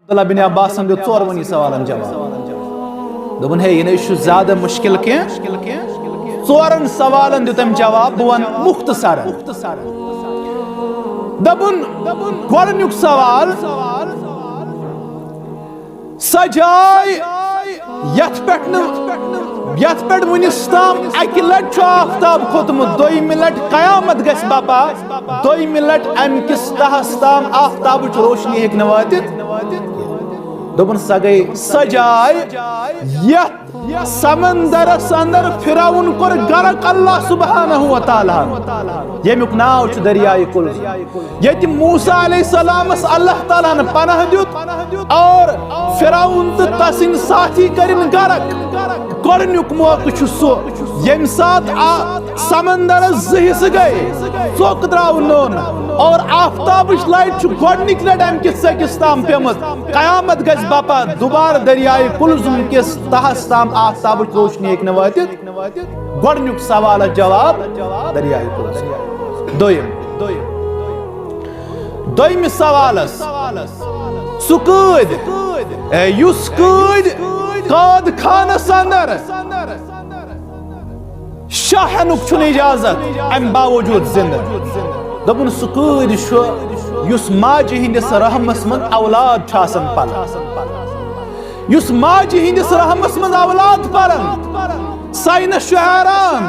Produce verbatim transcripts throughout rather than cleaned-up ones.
عبداللہ بن عباسن دیُت ژورؤنی سوالن جواب۔ دوٚپُن، ہے، یہِ نَے چھُ زیادٕ مُشکِل کینٛہہ۔ ژورن سوالن دیُت أمۍ جواب، بہٕ وَنہٕ مُختصرن۔ دوٚپُن، گۄڈٕنیُک سوال، سۄ جاے یتھ پٮ۪ٹھ نہٕ، یتھ پٮ۪ٹھ وُنِس تام اکہِ لٹہِ چھُ آفتاب کھوٚتمُت، دوٚیمہِ لٹہِ قیامت گژھِ بپا، دوٚیمہِ لٹہِ امہِ کِس تہس تام آفتابٕچ روشنی ہیٚکہِ نہٕ وٲتِتھ۔ دوٚپُن، سۄ گٔے سۄ جاے یتھ سمندرس اندر فرعون کوٚر غرق اللہ سبحانہ و تعالیٰ ہن، ییٚمیُک ناو چھُ دریائے کلزم۔ ییٚتہِ موسیٰ علیہ السلامس اللہ تعالیٰ ہن پناہ دیُت اور فرعون تہٕ تسٕنٛدۍ ساتھی کٔرِن غرق۔ گۄڈٕنیُک موقعہٕ چھُ سُہ، ییٚمہِ ساتہٕ آ-، سمندرس زٕ حصہٕ گٔے، ژوٚک درٛاو نوٚن اور آفتابٕچ لٹہِ چھُ گۄڈٕنِکۍ لٹہِ امہِ کِس ژٔکِس تام پیمٕژ۔ قیامت گژھِ بپا، دوبارٕ دریائے کلزم کِس تہس تام آفتابٕچ روشنی ہیٚکہِ نہٕ وٲتِتھ۔ گۄڈٕنیُک سوالس جواب، دریائے کلزم۔ دوٚیِم، دوٚیمِس سوالس، سُہ قٲدۍ، اے، یُس قٲدۍ قٲد خانس اندر شاہ ہٮ۪نُک چھُنہٕ اجازت، امہِ باوجود زندٕ۔ دوٚپُن، سُہ قٲدۍ چھُ یُس ماجہِ ہٕنٛدِس رحمس منٛز اولاد چھُ آسان پلان، یُس ماجہِ ہٕنٛدِس رحمس منٛز اولاد پلان۔ ساینس چھُ حیران،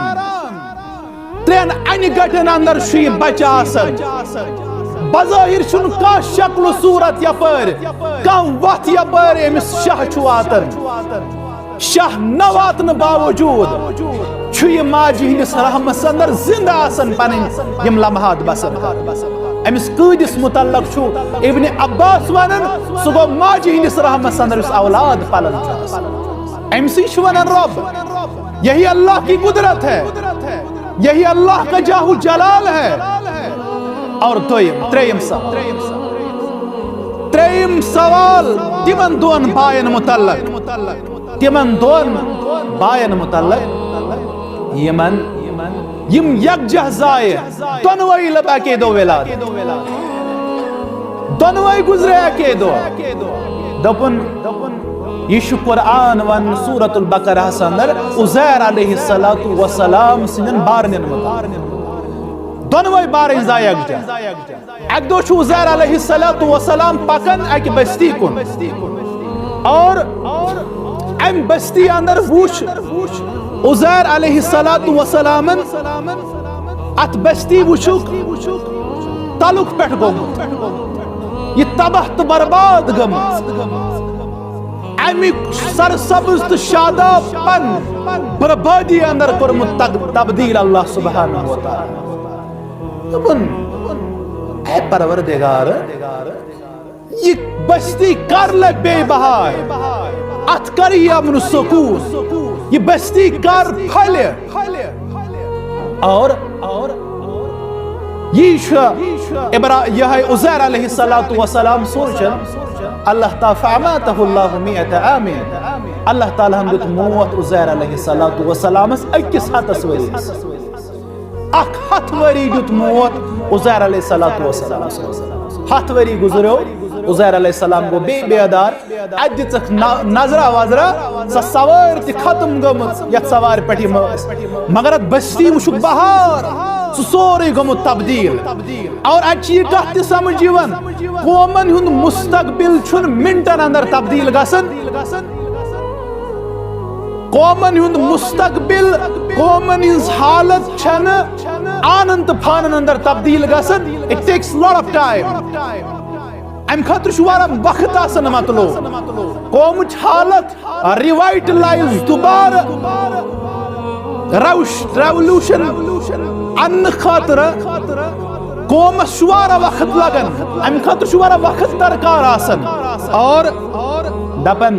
ترٛٮ۪ن انہِ گٹن اندر چھُ یہِ بچہٕ آسان۔ بظٲہر چھُنہٕ کانٛہہ شکل و صورت یپٲرۍ، کانٛہہ وتھ یپٲرۍ أمِس شاہ چھُ واتان۔ شاہ نہ واتنہٕ باوجود چھُ یہِ ماجہِ ہٕنٛدِس رحمس اندر زندٕ آسان پنٕنۍ یِم لمحات بسر کران۔ أمِس قٲدِس متعلق چھُ ابن عباس ونان، سُہ گوٚو ماجہِ ہٕنٛدِس رحمس اندر یُس اولاد پلان چھُ آسان۔ أمۍ سٕے چھُ ونان رۄب، یہی اللہ کی قدرت ہے، یہی اللہ کا جاہ و جلال ہے۔ اور دوٚیِم، ترٛیٚیِم سوال، ترٛیٚیِم سوال تِمن دۄن باین متعلق، تِمن دۄن باین متعلق یِمن، یِم یکجاہ زایہِ، دۄنوَے لب اَکے دۄہ ولادت۔ دۄنوَے گُزرے اَکے دۄہ۔ دوٚپُن، یہِ چھُ قرآن وَنان سورۃ البقرہَس اندر عزیر علیہ الصلوۃ والسلام سٕنٛدٮ۪ن بارنٮ۪ن مُتعلق۔ دۄنوَے بارٕنۍ زایہِ یکجاہ۔ اَکہِ دۄہ چھُ عزیر علیہ الصلوۃ والسلام پکان اَکہِ بستی کُن۔ اور اَمہِ بستی اندر وُچھ عزیر علیہ الصلوۃ والسلامن اتھ بستی وُچھُکھ تلُک پٮ۪ٹھ گوٚمُت، یہِ تباہ تہٕ برباد گٔمٕژ۔ اَمہِ سرسبز تہٕ شاداب پن بربادی اندر کوٚرمُت تگ-، تبدیل اللہ سبحانہ و تعالیٰ۔ دوٚپُن، اے پروردگار، یہِ بستی کر لبہِ بے بہار، اتھ کر یہِ امن و سکون، یہِ بستی کر پھلہِ۔ اور، اور یہِ چھُ ابرا-، یہِ ہے عزیر علیہ الصلوۃ والسلام سوچان، اللہ تعالیٰ فاماتہ اللہ مئۃ عام، اللہ تعالیٰ ہن دیُت موت عزیر علیہ الصلوۃ والسلامس أکِس ہتس ؤرِیس۔ اکھ ہتھ ؤری دیُت موت عزیر علیہ الصلوۃ والسلام۔ ہتھ ؤری گُزریو، عزیر علیہ السلام گوٚو بیٚیہِ بیدار۔ اتہِ دِژکھ ن-، نظرا وظرا، سۄ سوٲرۍ تہِ ختم گٔمٕژ یتھ سوارِ پٮ۪ٹھ یِم ٲسۍ، مگر اتھ بستی وٕچھُکھ بہار، سُہ سورُے گوٚمُت تبدیل۔ اور اتہِ چھِ یہِ کتھ تہِ سمجھ یِوان، قومن ہُنٛد مستقبل چھُنہٕ منٹن اندر تبدیل گژھان۔ قومن ہُنٛد مستقبل، قومن ہٕنٛز حالت چھنہٕ آنن تہٕ فانن اندر تبدیل گژھان۔ It takes lot of time. امہِ خٲطرٕ چھُ واریاہ وقت آسان مطلوب۔ قومٕچ حالت ریوائٹلائز، دوبارٕ روش-، ریولوشن اننہٕ خٲطرٕ قومس چھُ واریاہ وقت لگان، امہِ خٲطرٕ چھُ واریاہ وقت درکار آسان۔ اور دپان،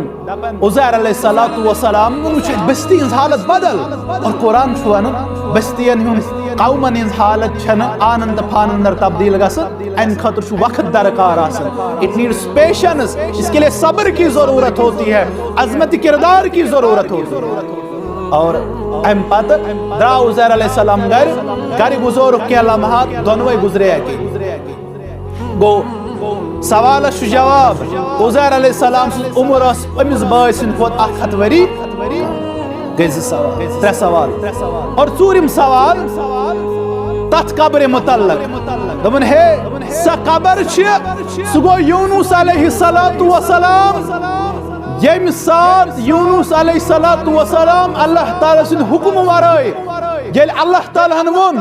عزیر علیہ الصلوۃ والسلام وُچھ بستی ہٕنٛز حالت بدل، اور قرآن چھُ ونان بستین ہُنٛد، قومن ہٕنٛز حالت چھنہٕ آنن تہٕ فانن اندر تبدیل گژھان، امہِ خٲطرٕ چھُ وقت درکار آسان۔ It needs patience، اس کے لیے صبر کی ضرورت ہوتی ہے، عظمت کردار کی ضرورت ہوتی ہے۔ اور امہِ پتہٕ درٛاو عزیر علیہ السلام گرِ، گرِ گُزورُکھ کینٛہہ لمحات، دۄنوَے گُزرے اَکے۔ گوٚو، سوالس چھُ جواب۔ عزیر علیہ السلام سٕنٛز عمر ٲس أمِس بٲے سٕنٛدِ کھۄتہٕ اکھ ہتھ ؤری۔ گٔے زٕ سوال، ترٛےٚ سوال۔ اور ژوٗرِم سوال تتھ قبرِ متعلق۔ دوٚپُن، ہے، سۄ قبر چھِ، سُہ گوٚو یونس علیہ الصلوۃ والسلام۔ ییٚمہِ ساتہٕ یونس علیہ الصلوۃ والسلام اللہ تعالیٰ سٕنٛدِ حُکمہٕ ورٲے، ییٚلہِ اللہ تعالیٰ ہن ووٚن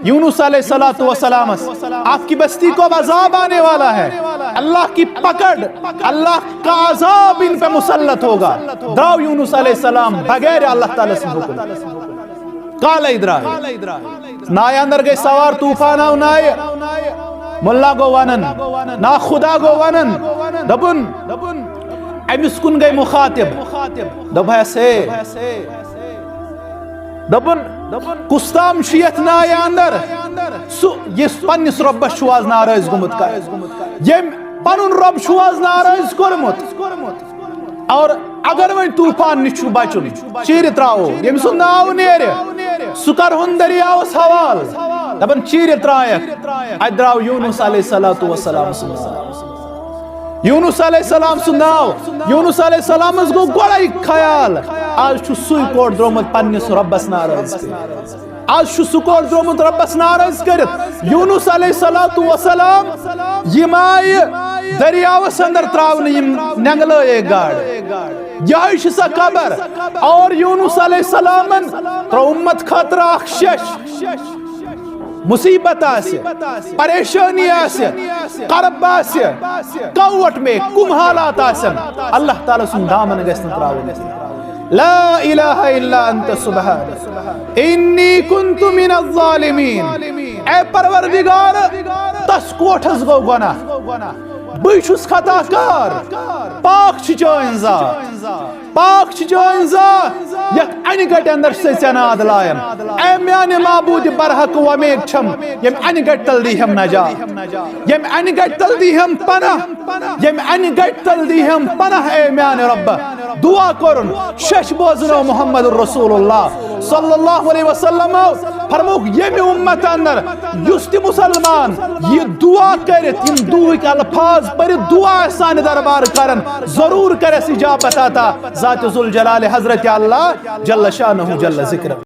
یونس علیہ الصلوۃ والسلامس، آپ کی بستی کو اب عذاب آنے والا ہے، اللہ کی پکڑ، اللہ کا عذاب ان پہ مسلط ہوگا۔ درٛاو یونس علیہ السلام بغیر اللہ تعالیٰ سٕنٛدِ حُکم۔ کالے درٛاے۔ نایہِ اندر گٔے سوار، طوفان آو نایہِ۔ ملا گوٚو ونان، ناخدا گوٚو ونان۔ دوٚپُن، أمِس کُن گٔے مُخاطب۔ دوٚپہَس، ہے، دوٚپُن، کُس تام چھُ یتھ نایہِ اندر، سُہ یُس پننِس رۄبس چھُ آز ناراض گوٚمُت۔ ییٚمۍ پنُن رۄب چھُ آز ناراض کوٚرمُت۔ اور اگر وۄنۍ طوفان نِش چھُ بچُن، چیٖرِ ترٛاوو، ییٚمۍ سُنٛد ناو نیرِ، سُہ کرہون دٔریاوس حوالہٕ۔ دپان، چیٖرِ ترٛایکھ۔ اتہِ درٛاو یونس علیہ الصلوۃ والسلام سُنٛد ناو۔ یونس علیہ السلام سُنٛد ناو۔ یونس علیہ السلامس گوٚو گۄڈے خیال، آز چھُ سُے کوٚٹ درٛامُت پننِس رۄبس ناراض کٔرِتھ۔ آز چھُ سُہ کوٚٹ درٛامُت رۄبس ناراض کٔرِتھ۔ یونس علیہ الصلوۃ والسلام، یِم آیہِ دٔریاوس اندر ترٛاونہٕ، یِم نٮ۪نٛگلٲیے گاڈٕ۔ یِہوٚے چھِ سۄ قبر۔ اور یونس علیہ السلامن ترٛوو اُمت خٲطرٕ اکھ شیٚش۔ مصیبت آسہِ، پریشٲنی آسہِ، کرب آسہِ، کوٹ میں کم حالات آسن، اللہ تعالیٰ سُنٛد دامن گژھِ نہٕ ترٛاوُن۔ لا الہ الا انت سبحانک انی کنت من الظالمین۔ اے پروردگار، تس کوٹھس گوٚو گۄناہ، بٕے چھُس خطا کار، پاک چھِ چٲنۍ ذات، پاک چھِ چٲنۍ ذات، یتھ انہِ گٹہِ اندر چھُسے ژےٚ ناد لایان۔ اے میانہِ معبود برحق وۄمید چھم، ییٚمہِ انہِ گٹہِ تل دی ہم نجات، ییٚمہِ انہِ گٹہِ تل دی ہم پناہ، ییٚمہِ انہِ گٹہِ تل دی ہم پناہ۔ اے میانہِ رۄبہ، دعا کوٚرُن، شش بوزنو محمد رسول اللہ صلی اللہ علیہ وسلم۔ فرمووُکھ، ییٚمہِ اُمت اندر یُس تہِ مسلمان یہِ دعا کٔرِتھ، یِم دعاہٕکۍ الفاظ پٔرِتھ دعا آسہِ سانہِ دربار کران، ضروٗر کرٮ۪س اجابت عطا ذات ذوالجلال حضرت اللہ جل شانہ جل ذکرہ۔